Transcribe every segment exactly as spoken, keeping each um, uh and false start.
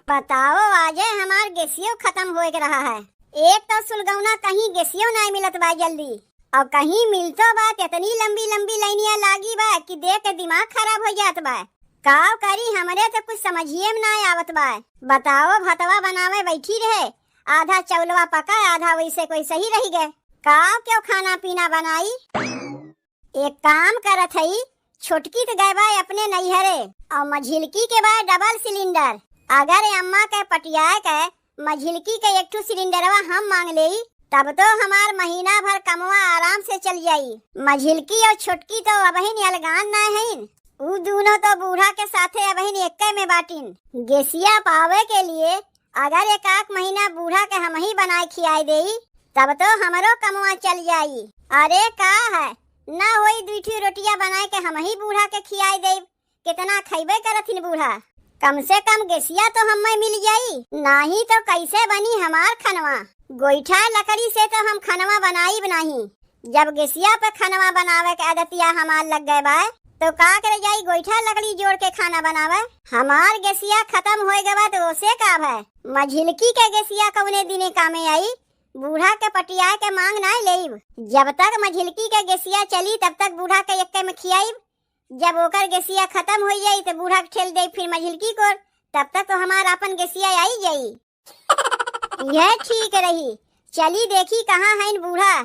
बताओ, आजे हमार गैसियो खतम होए के रहा है। एक तो सुलगौना कहीं गैसियो नाय मिलत बा जल्दी, और कहीं मिलतो बा त इतनी लंबी लंबी लाइनिया लागी बा कि देख के दिमाग खराब हो जात बा। काव करी, हमरे तो कुछ समझिए में नाय आवत बा। बताओ, भतवा बनावे बैठी रहे, आधा चौलवा पका, आधा वैसे कोई सही रही गए। काव क्यों खाना पीना बनाई? एक काम करत हई, छोटकी त गए बा अपने नैहरे, और मझिलकी के बा डबल सिलेंडर। अगर अम्मा के पटियाए के मझिलकी के एक ठो सिलेंडरवा हम मांग लेई, तब तो हमार महीना भर कमवा आराम से चल जाई। मझिलकी और छोटकी तो अबहिन अलगान ना हईन, ऊ दूनो तो बूढ़ा के साथे अबहिन एक्के में बाटिन। गैसिया पावे के लिए अगर एक आक महीना बूढ़ा के हमही बनाए खियाए देई, तब तो हमरो कमवा चल जाई। अरे का है, ना होई दुई ठी रोटिया बनाए के हमही बूढ़ा के खियाए देब। कितना खइबे करथिन बूढ़ा, कम से कम गैसिया तो हमें मिल जाई, नाही तो कैसे बनी हमार खनवा? गोईठा लकड़ी से तो हम खनवा बनाईब नाही। जब गैसिया पे खनवा बनावे के आदतिया हमार लग गए बा, तो का करे जाई गोईठा लकड़ी जोड़ के खाना बनावे? हमार गैसिया खतम होए गवा तो ओसे का भय? मझिलकी के गैसिया कौने दिने कामे आई? बूढ़ा के पटियाए के मांग ना लेब। जब तक मझिलकी के गैसिया चली, तब तक बूढ़ा के एक्के में खियाइब। जब ओकर गैसिया खतम हो जाई, तो बूढ़ा के ठेल देब फिर मझिलकी कोर। तब तक तो हमार आपन गैसिया आई जाई। यह ठीक रही। चली देखी कहाँ हईन बूढ़ा।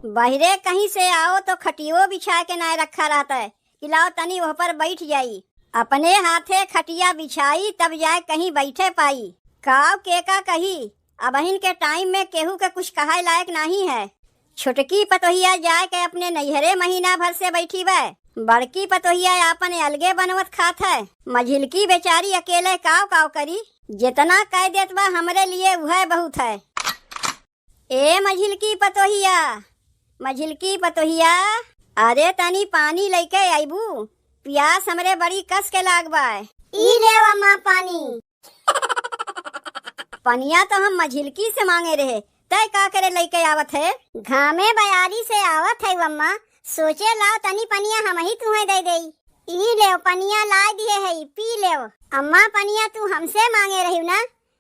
बहिरे कहीं से आओ तो खटियो बिछा के नाय रखा रहता है कि लाओ तनी वह पर बैठ जाई। अपने हाथे खटिया बिछाई तब जाए कहीं बैठे पाई। काव के का कही, अबहिन के टाइम में केहू के कुछ कहाए लायक नाही है। छोटकी पतोहिया जाए के अपने नैहरे महीना भर से बैठी बा। बड़की पतोहिया आपन अलगे बनवत खात है। मझिलकी बेचारी अकेले काव काव करी। जितना कह देत बा हमरे लिए उहे बहुत है। ए मझिलकी पतोहिया, मझिलकी पतोहिया, अरे तनी पानी लइके आइबू, पियास हमरे बड़ी कस के लाग बा। ई लेव अम्मा पानी। पनिया तो हम मझिलकी से मांगे रहे, तय का करे लइके आवत है? घामे बयारी से आवत है अम्मा, सोचे लाओ तनी पनिया हमही तुहे दे देई। ई लेव पनिया लाय दिए है, पी लेव। अम्मा पनिया तू हमसे मांगे रही ना,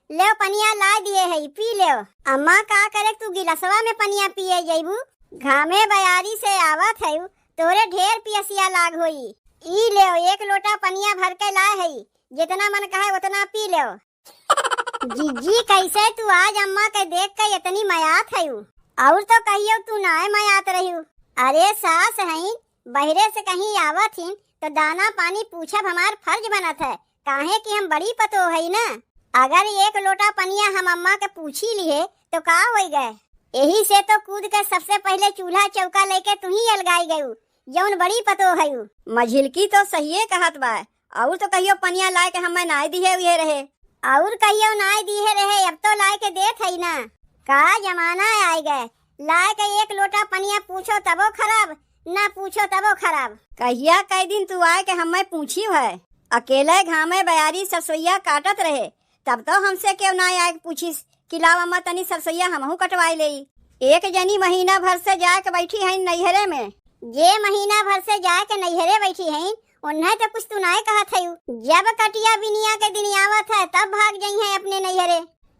लेव पनिया लाय दिए है, पी लेव। अम्मा का करे तू गिलसवा में पनिया पिए जइबू? घामे बयारी से आवत है, तोरे ढेर पियसिया लाग होई। ई लेव एक लोटा पनिया भर के लाय है, जितना मन कहे उतना पी लेव। जिज्जी, कैसे तू आज अम्मा के देख के इतनी मयात हयू? और तो कहियो तू नाय मयात रह्यू। अरे सास हईन, बहरे से कहीं आवत हिन तो दाना पानी पूछब हमार फर्ज बनत है, काहे कि हम बड़ी पतोह हई ना। अगर एक लोटा पनिया हम अम्मा के पूछी लिहे तो का होई गए? यही से तो कूद के सबसे पहले चूल्हा चौका लेके तू ही अलगाई गयू, जौन बड़ी पतोह हयू। मझिलकी तो सहिए कहत बा, और तो कहियो पनिया लाए के हमें नाय दिहे उहे रहे। और कहियो नाय दिहे रहे, अब तो लाए के देत हई ना। का जमाना आए गए, लाए के एक लोटा पनिया पूछो तबो खराब, ना पूछो तबो खराब। कहिया कई दिन तू आए के हमें पूछी है, अकेले घामे बयारी सरसोईया काटत रहे, तब तो हमसे केव नाय आए के पूछिस कि लाव अम्मा तनी सरसोईया हमहू कटवाए लेई। एक जनी महीना भर से जाए के बैठी हईन नैहरे में। जे महीना भर से जाए के नैहरे बैठी हईन, उन्हें तो कुछ तू नाय कहत हयू। जब कटिया बिनिया के दिन आवत है, तब भाग जइहैं अपने नैहरे,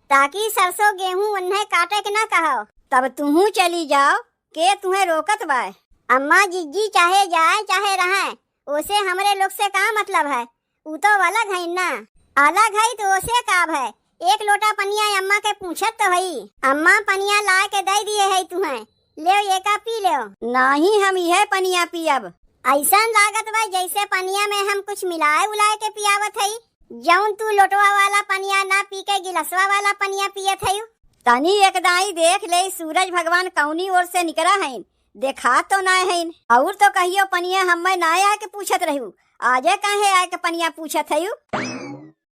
ताकि सरसों गेहूं उन्हें काटे के ना कहो। तब तुहू चली जाओ, के तुहें रोकत बाय? अम्मा जिज्जी चाहे जाए चाहे रहें, ओसे हमरे लोग से का मतलब है? ऊ तो अलग हईन ना। अलग हई तो ओसे का भय? एक लोटा पनिया अम्मा के पूछत तो हई। अम्मा पनिया लाए के दे दिए हई तुहें, लेव एका पी लेव। नाही, हम इहे पनिया पियब। अइसन लागत बा जैसे पनिया में हम कुछ मिलाए उलाए के पियावत हई। जौन तू लोटवा वाला पनिया ना पी के गिलसवा वाला पनिया पियत हयू। तनी एक दाई देख ले, सूरज भगवान कौनी ओर से निकरा हईन, देखा तो नाय हईन। और तो कहियो पनिया हम्मे नाय आए के पूछत रहू, आजे काहे आए के पनिया पूछत हयू?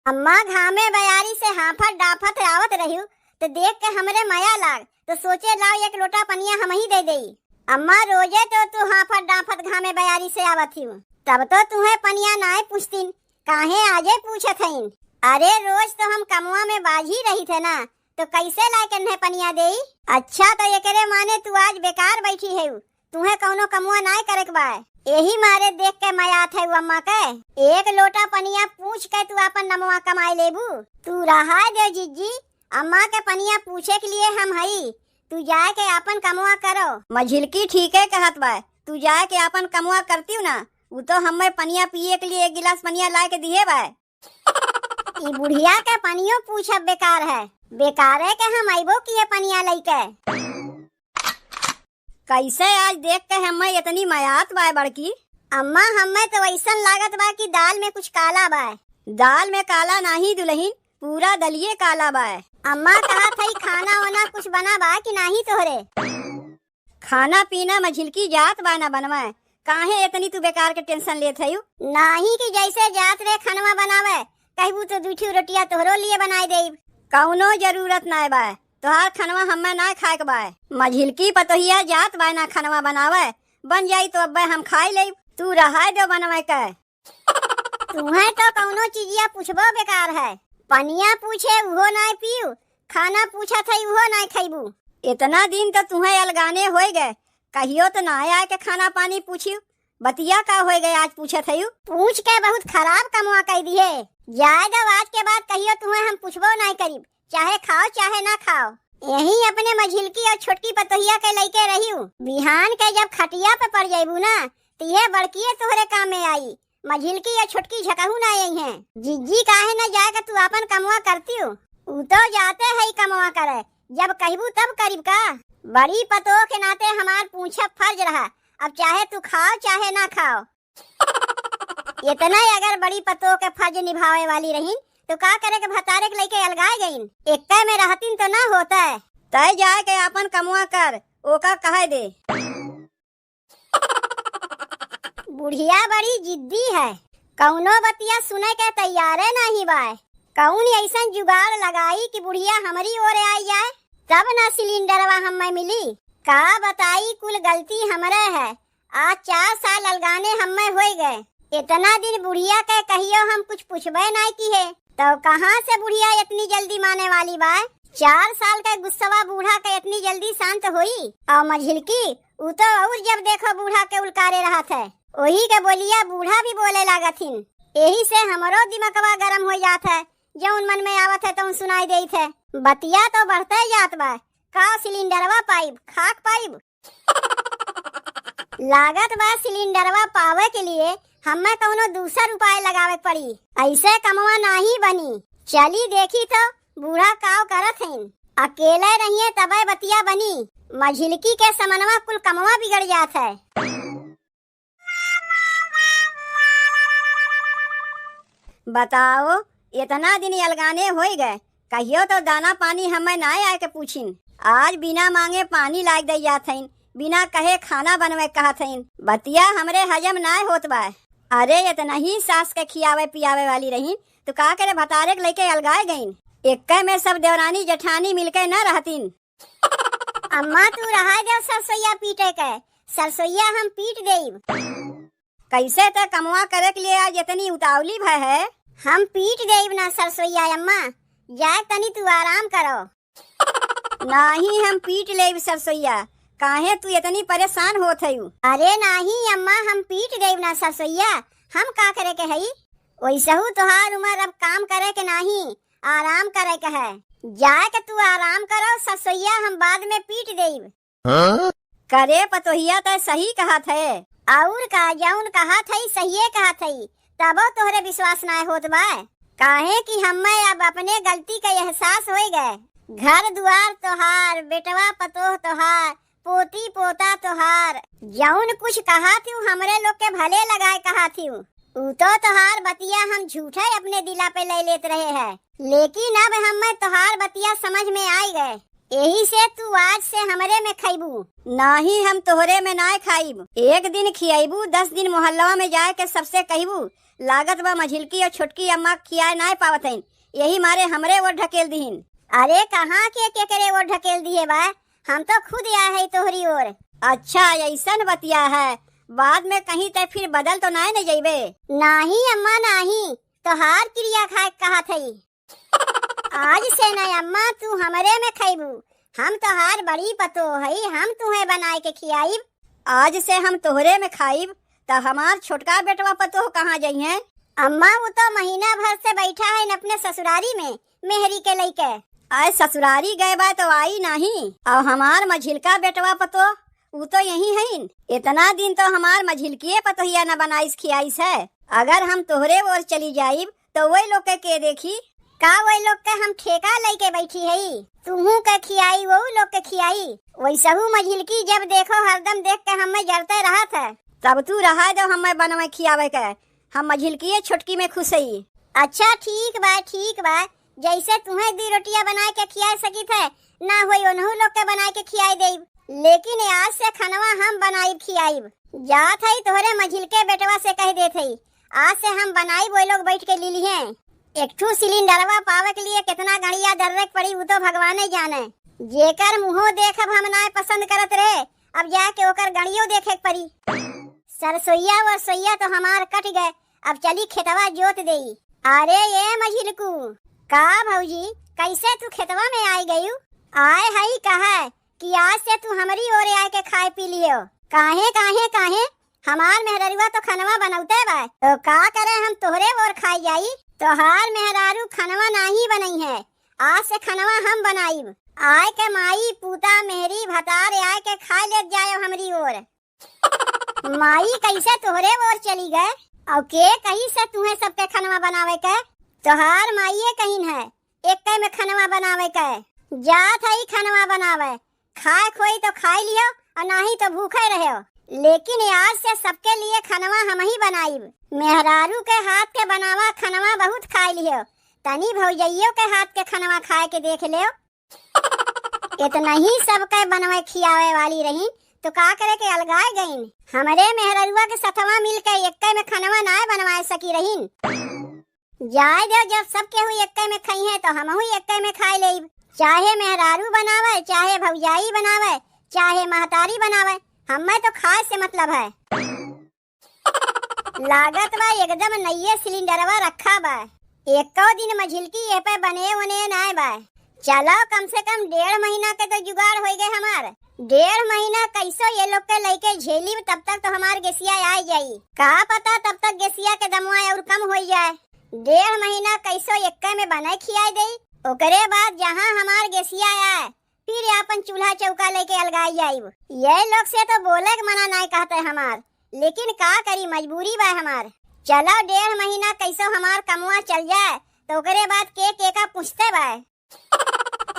अम्मा घामे बयारी से हाफत डाफत आवत रहू, तो देख के हमरे मया लाग, तो सोचे लाओ एक लोटा पनिया हमही दे देई। अम्मा रोजे तो तू हाफत डाफत घामे बयारी से आवत हयू, तब तो तुहें पनिया नाय पूछतीन, काहे आजे पूछत हईन? अरे रोज तो हम कमवा में बाझी रही थे ना, तो कैसे लाए के इन्हें पनिया देई? अच्छा, तो एकरे माने तू आज बेकार बैठी हयू, तुहे कउनो कमवा नाय करेक बाय। एही मारे देख के मयात है उ अम्मा के। एक लोटा पनिया पूछ के तू आपन नमवा कमाए लेबू। तू रहाय दे जिज्जी, अम्मा के पनिया पूछे के लिए हम हई। तू जाए के आपन कमवा करो। मझिलकी ठीके कहत बाय, तू जाए के आपन कमवा करतिउ ना, उ तो हम्मे पनिया पिए के लिए एक गिलास पनिया लाए के दिहे बाय। ई बुढ़िया के पनियो पूछब बेकार है, बेकारे के हम अइबो किए पनिया लइके। कैसे आज देख के हम्मे इतनी मयात बाय बड़की? अम्मा, हम्मे तो अइसन लागत बा कि दाल में कुछ काला बाय। दाल में काला नाहीं दुलहिन, पूरा दलिये काला बाय। अम्मा, कहत हई खाना वाना कुछ बना बा कि नाहीं तोहरे? खाना पीना मझिलकी जात बा ना बनवा, काहे इतनी तू बेकार के tension लेत हयू? नाहीं कि जैसे जात रहे खनवा बनावे, कहबू तो दू ठू रोटिया तोहरो लिए बनाए देब। कउनो जरूरत नाय बा, तोहार खनवा हम्मे नाय खाए के बाय। मझिलकी पतोहिया जात बाय ना खनवा बनावे, बन जाई तो अब्बे हम खाई लेब, तू रहाय दो बनवे के। तुहे तो कउनो चीजिया पूछबो बेकार है, पनिया पूछे उहो नाय पीऊ, खाना पूछत है उहो नाय खइबू। इतना दिन तो तुहे अलगाने होए गए, कहियो तो नाय आए के खाना पानी पूछियो, बतिया का होए गए आज पूछत हयू? पूछ के बहुत खराब कमवा कइ दिहे। जाए दो, आज के बाद कहियो तुहे हम पूछबो नाय करीब, चाहे खाओ चाहे ना खाओ। यही अपने मझिलकी और छोटकी पतोहिया के लइके रहियो। बिहान के जब खटिया पे पड़ जाइबू ना, तिहे बड़किए तोहरे काम में आई। मझिलकी और छोटकी झकहू ना आई हैं। जिज्जी काहे न जाए के तू आपन कमवा करतियो? उ तो जाते है कमवा करे, जब कहबू तब करीब का? बड़ी पतोह के नाते हमार पूछब फर्ज रहा, अब चाहे तू खाओ चाहे ना खाओ। इतना अगर बड़ी पतोह के फर्ज निभावे वाली रहीन, तो का करे के भतारे के लइके अलगाए गईन? एक्के में रहतीन तो ना होता। तय जाए के आपन कमवा कर, ओका कहे दे। बुढ़िया बड़ी जिद्दी है, कउनो बतिया सुने के तैयारे नाहीं बाय। कउन अइसन जुगाड़ लगाई कि बुढ़िया हमरी ओर आइ जाए, तब ना सिलिंडरवा हम्मे मिली। का बताई, कुल गलती हमरे है। आज चार साल अलगाने हम्मे होए गए। इतना दिन बुढ़िया के कहियो हम कुछ पूछबे नाय किहे, तो कहाँ से बुढ़िया इतनी जल्दी माने वाली बाय? चार साल के गुस्सवा बूढ़ा के इतनी जल्दी शांत होई? और मझिलकी, उ तो और जब देखो बूढ़ा के उलकारे रहत है, ओही के बोलिया बूढ़ा भी बोले लागत हिन। एही से हमरो दिमकवा गरम हो जात है, जउन मन में आवत है तउन सुनाई देत है। बतिया तो बढ़ते जात बा, का सिलिंडरवा पाइब, खाक पाइब? लागत बा सिलिंडरवा पावे के लिए हम्मे कउनो दूसर उपाय लगावे के पड़ी। अइसे कमवा नाहीं बनी। चली देखी तो बूढ़ा काव करत हईन। अकेले रहिए तबे बतिया बनी। मझिलकी के समनवा कुल कमवा बिगड़ जात है। बताओ, इतना दिन अलगाने होई गए, कहियो तो दाना पानी हम्मे नाय आए के पूछिन। आज बिना मांगे पानी लाग दे जात हईन, बिना कहे खाना बनवे कहत हईन। बतिया हमरे हजम नाय होत बा। अरे, इतना ही सास के खियावे पियावे वाली रहीन, तो का करे भतारे के लइके अलगाए गईन। एक्के में सब देवरानी जेठानी मिलके न रहतीन। अम्मा, तू रहा दे सरसोइया पीटे के, सरसोइया हम पीट देब। कैसे ते कमवा करे के लिए आज इतनी उतावली भय है? हम पीट देब ना सरसोइया अम्मा, जाए तनी तू आराम करो। नाही, हम पीट लेब सरसोइया, काहे तू इतनी परेशान होत हयू? अरे नाही अम्मा, हम पीट देब ना सरसोइया, हम का करे के हई? वैसहू तोहार उम्र अब काम करे के नाही, आराम करे के है। जाए के तू आराम करो, सरसोइया हम बाद में पीट देब। हाँ? करे पतोहिया, तै सही कहत है। और का, जौन कहत है सहिए कहत है, तबो तोहरे विश्वास नाय होत बा। काहे कि हम्मे अब अपने गलती का एहसास होई गए। घर दुआर तोहार, बेटवा पतोह तोहार, पोती पोता तोहार, जौन कुछ कहत हूँ हमरे लोग के भले लगाए कहत हूँ। ऊ तो तोहार बतिया हम झूठे अपने दिला पे ले लेत रहे हैं, लेकिन अब हम्मे तोहार बतिया समझ में आई गए। यही से तू आज से हमरे में खइबू। नाही, हम तोहरे में नाय खाइब। एक दिन खियाइबू, दस दिन मोहल्लवा में जाए के सबसे कहिबू, लागत बा मझिलकी और छोटकी अम्मा खियाए नाय पावत हईन, यही मारे हमरे ओर ढकेल दिहिन। अरे कहाँ के केकरे ओर ढकेल दिहे बा, हम तो खुद आए है तोहरी ओर। अच्छा, ऐसन बतिया है, बाद में कहीं ते फिर बदल तो नाय न जइबे? नाही अम्मा नाही, तोहार किरिया खाए कहत हई। आज से न अम्मा तू हमरे में खइबू, हम तोहार बड़ी पतोह हई, हम तुहे बनाए के खियाइब। आज से हम तोहरे में खाइब, त हमार छोटका बेटवा पतोह कहाँ जइहें? अम्मा, उ तो महीना भर से बैठा है अपने ससुरारी में, मेहरी के लइके। आए ससुरारी गए बा तो आई नाही। और हमार मझिलका बेटवा पतोह, उ तो यही हईन। इतना दिन तो हमार मझिलकिए पतोहिया न बनाइस खियाइस है। अगर हम तोहरे ओर चली जाइब तो वही लोग के, के देखी? का वही लोग के हम ठेका लइके बैठी हई? तुहू के खियाई, वहू लोग के खियाई। वैसहू मझिलकी जब देखो हरदम देख के हमें जरते रहत है। तब तू रहा दो हमें बनवे खियावे के, हम मझिलकिए छोटकी में खुश हई। अच्छा ठीक बा, ठीक बा, जैसे तुहें दी रोटिया बनाए के खियाए सकित है, ना होई ओनहू लोग के बनाए के खियाए देब, लेकिन आज से खनवा हम बनाइब खियाइब। जात हई तोहरे मझिलके बेटवा से कह देत हई, आज से हम बनाइब, वो लोग बैठ के ली लिहें। एक ठू सिलिंडरवा पावे के लिए कितना गड़िया दर्रे के पड़ी, उ तो भगवाने जाने। जेकर मुँहो देखब हम नाय पसंद करत रहे, अब जाके ओकर गड़ियो देखे के पड़ी। सरसोईया वरसोईया तो हमार कट गए, अब चली खेतवा जोत देई। अरे ये मझिलकू, का भौजी, कैसे तू खेतवा में आए गयू? आए हई कहे कि आज से तू हमरी ओरे आए के खाए पी लियो। काहे, काहे, काहे? हमार मेहररुआ तो खनवा बनौते बा, तो का करे हम तोहरे ओर खाई जाई? तोहार मेहरारू खनवा नाही बनई है, आज से खनवा हम बनाइब। आए के माई, पूता, मेहरी, भतार आए के खाए लेत जायो हमरी ओर। माई कैसे तोहरे ओर चली गए? और के कही से तुहें सबके खनवा बनावे के? तोहार माइये कहिन है, एक्के में खनवा बनावे के। जात हई खनवा बनावे, खाए खोई तो खाई लियो और नाही तो भूखे रहो, लेकिन आज से सबके लिए खनवा हम ही बनाइब। मेहरारू के हाथ के बनावा खनवा बहुत खाए लियो, तनी भौजइयो के हाथ के खनवा खाए के देख लेव। इतना ही सबके बनवे खियावे वाली रही, तो का करे के अलगाए गईन? हमरे मेहररुआ के सथवा मिल के एक्के में खनवा नाय बनवाए सकी रहीन। जाए दो, जब सब केहू एक्के में खइहें, तो हमहू एक्के में खाए लेब। चाहे मेहरारू बनावे, चाहे भौजाई बनावे, चाहे महतारी बनावे, हमें तो खाए से मतलब है। लागत बा एकदम नइये सिलिंडरवा रखा बा। एको दिन मझिलकी एह पे बने ओने नाय बा। चलो, कम से कम डेढ़ महीना के तो जुगाड़ होई गए हमार। डेढ़ महीना कैसो ये लोग के लइके झेलिब, तब तक तो हमार गैसिया आ जाई। का पता तब तक गैसिया के दमवा और कम होई जाए। डेढ़ महीना कैसो एक्के में बनाए खियाए देई। ओकरे बाद जहाँ हमार गैसिया आए, फिर आपन चूल्हा चौका लेके अलगाई जाइब। ये लोग से तो बोले के मना नाय कहते हमार, लेकिन का करी, मजबूरी बा हमार। चलो, डेढ़ महीना कैसो हमार कमवा चल जाए, तो ओकरे बाद के, के का पूछते बा।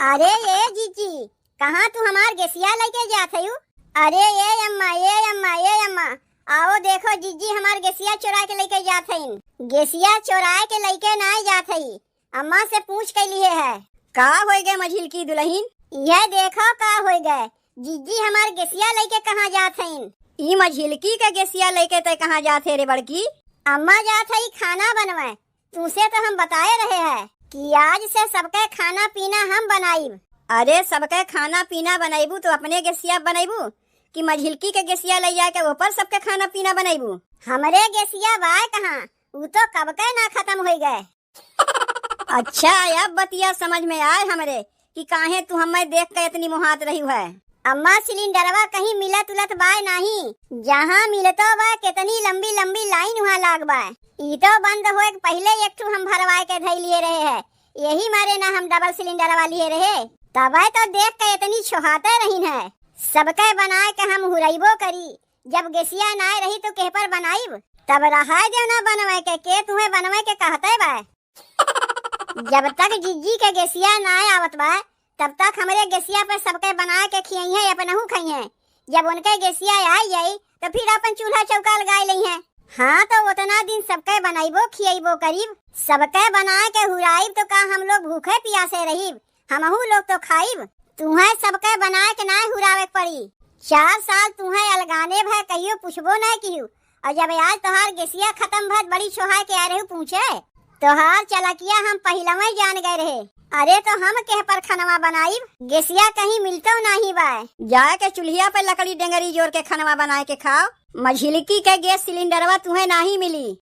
अरे ये जीजी, कहाँ तू हमार गैसिया लेके जात हयू? अरे ये अम्मा, ये अम्मा, ये अम्मा, आओ देखो जीजी हमार गैसिया चोरा के लेके जात हईन। गैसिया चोराए के लेके नाय जात हई, अम्मा से पूछ के लिए है। का होई गए मझिलकी दुलहिन? यह देखो का होई गए, जीजी हमार गैसिया लेके कहाँ जात हईन? ई मझिलकी के गैसिया लेके तै कहाँ जात है रे बड़की? अम्मा जात हई खाना बनवे, तुसे तो हम बताए रहे हैं कि आज से सबके खाना पीना हम बनाइब। अरे सबके खाना पीना बनैबू तो अपने गैसिया बनैबू कि मझिलकी के गैसिया ले जाके ओपर सबके खाना पीना बनैबू? हमरे गैसिया बाय कहाँ, ऊ तो कब के ना खत्म होई गए। अच्छा, अब बतिया समझ में आए हमरे कि काहे तू हमें देख के इतनी मोहात रही है। अम्मा, सिलिंडरवा कहीं मिलत उलत बाय नाही? जहाँ मिलतो बा, कितनी लंबी लंबी लाइन हुआ लाग बा। ई तो बंद होए के पहिले एक ठू हम भरवाए के धई लिए रहे है, यही मारे ना हम डबल सिलिंडरवा लिए रहे। तबे तो देख के इतनी छोहाते रहीन है। सबके बनाए के हम हुरैबो करी, जब गैसिया नाय रही तो केह पर बनाइब? तब रहाय देव ना बनवे के, के तुहे बनवे के कहते बा? जब तक जीजी के गैसिया नाय आवत बा, तब तक हमरे गैसिया पे सबके बनाए के खियइहें, अपनहू खइहें। जब उनके गैसिया आई जाई, तो फिर अपन चूल्हा चौका लगाए लइहें। हाँ, तो उतना दिन सबके बनाइबो खियइबो करीब, सबके बनाए के हुराइब, तो का हम लोग भूखे पियासे रहीब? हमहू लोग तो खाइब। तुहें सबके बनाए के नाय हुरावे के पड़ी। चार साल तुहें अलगाने भय कहियो पूछबो नाय किहू, और जब आज तोहार गैसिया खत्म भत बड़ी छोहाय के आ रहू पूछे, तोहार चलकिया हम पहिलवे जान गए रहे। अरे तो हम केह पर खनवा बनाइब? गैसिया कहीं मिलतो नाही बा। जाए के चूल्हिया पे लकड़ी डेंगरी जोर के खनवा बनाए के खाओ। मझिलकी के गैस सिलिंडरवा तुहें नाही मिली।